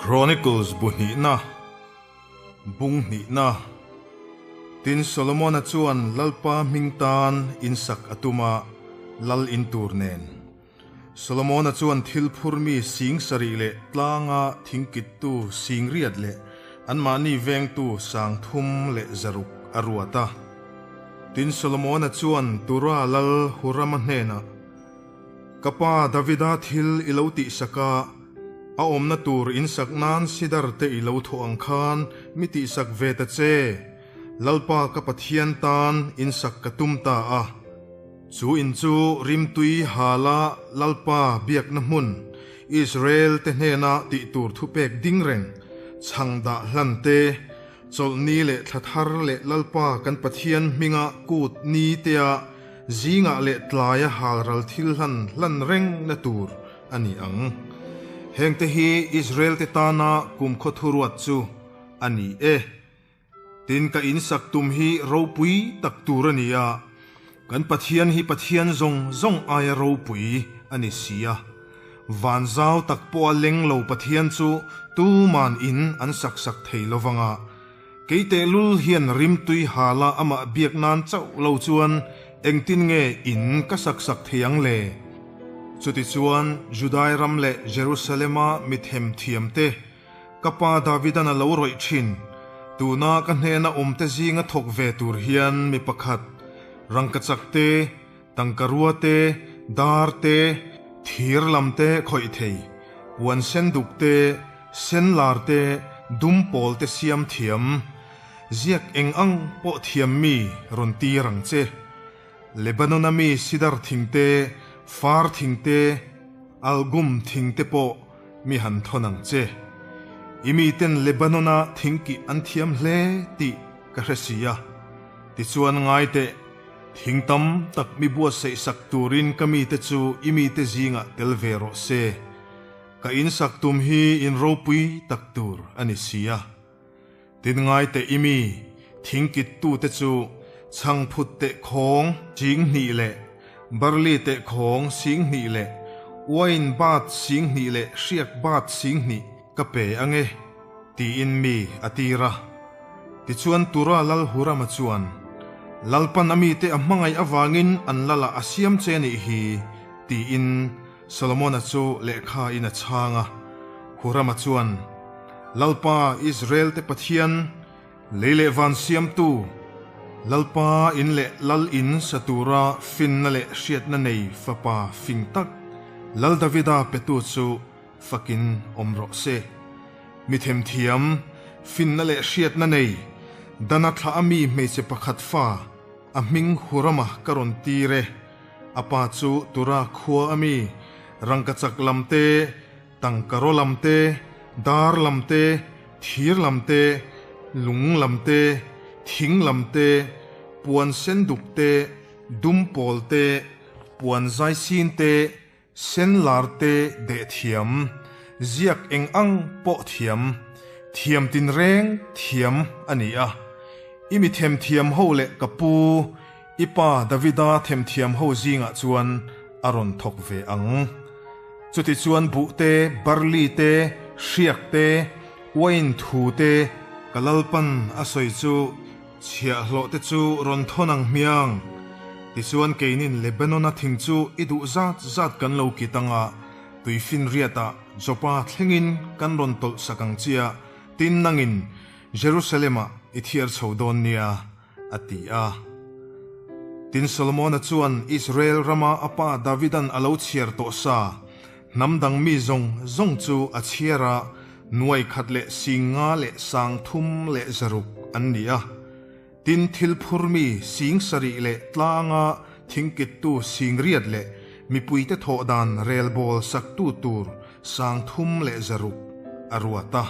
Chronicles bu hnihna, bung hnihna. Tin, Solomona chuan Lalpa hming tan in sak a tum a, lal in tur nen. Solomona chuan thil phurmi sing sarih leh tlanga thingkittu sing riat leh anmahni vengtu 3000 leh 600 a ruat a. Tin, Solomona chuan Tura lal Hurama hnenah, Ka pa Davida thil i lo tihsak a, a awmna tur insak nan sidar te i lo thawh ang khan mi tihsak ve ta che, Lalpa ka Pathian tan insak ka tum ta a. Chu in chu rimtui hala Lalpa biakna hmun, Israel te hnena tih tur thupek ding reng, chhang dah hlan te, chawlhni leh thla thar leh Lalpa kan Pathian hminga kut ni tea zingah leh tlaia halral thil hlan hlan reng na tur a ni ang. Hengte hi Israel te tana kumkhaw thuruat chu a ni e. Tin, ka insak tum hi ropui tak tur a ni a, kan Pathian hi Pathian zawng zawng aia ropui a ni si a. Van zau tak pawha leng lo Pathian chu tuman in an sak sak thei lo vang a, kei tehlul hian rimtui hala amah biak nan chauh lo chuan engtin nge in ka sak sak thei ang le? Chutichuan, Judai ram leh Jerusalema mi themthiamte Ka pa Davidan a lo rawih thin. Tuna ka hnena awmte zinga thawk ve tur hian mi pakhat, rangkachak te, tangkarua te, dar te, thir lam te khawih thei, puan sen duk te, sen lar te, dum pawl te siam thiam, ziak eng ang pawh thiam mi rawn tir ang che. Lebanon-a mi sidar thing te, far thing te, algum thing te pawh Mi han thawn ang che. I miten Lebanon-a thingkih an thiam hle tih ka hre si a. Tichuan ngai teh, thing tam tak mi buatsaih sak turin ka mite chu i mite zingah tel ve rawh se. Ka insak tum hi in ropui tak tur a ni si a. Tin ngai teh i mi thingkittute chu chhangphut teh khawng 2000 leh barli teh khawng 2000 leh uain bat 2000 leh hriak bat 2000 ka pe ang e, tiin mi a tir a. Tichuan Tura lal Hurama chuan, Lalpan a mite a hmangaih avangin an lalah a siam che nih hi, tiin Solomona chu lehkha in a chhang a. Hurama chuan, Lalpa Israel te Pathian, lei leh van siamtu, Lalpa in leh Lal in sa tura finna leh hriatna nei fapa fing tak Lal Davida petu chu fakin awm rawh se. Mi themthiam, finna leh hriatna nei, Dana thlah a mi hmeichhe pakhat fa, a hming Hurama ka rawn tir e. A pa chu Tura khua a mi, rangkachak lam te, Tangkaraw lam te, dar lam te, thir lam te, lung lam te, thing lam te, puan sen duk te, dum pawl te, puan zai sin te, sen lar te deh thiam, ziak eng ang pawh thiam, thiam tinreng thiam a ni a. I mi themthiam ho leh ka pu, i pa Davida themthiam ho zingah chuan a rawn thawk ve ang. Chutichuan buh te, barli te, hriak te, uain thu te, ka Lalpan a sawi chu chhiahhlawh te chu rawn thawn ang hmiang. Tichuan keinin Lebanon-a thing chu i duh zat zat kan lo kit ang a, tuifinriatah Joppa thlengin kan rawn tawlh sak ang chia, tin nangin Jerusalem-ah i thiar chho dawn nia, a ti a. Tin, Solomona chuan Israel rama a pa Davidan a lo chhiar tawh sa, hnam dang mi zawng zawng chu a chhiar a, 15,300 an ni a. Tin, thil phur mi 70,000 leh tlanga thingkittu 80,000 leh mipuite thawh dan relbawl saktu tur 300 a ruat a.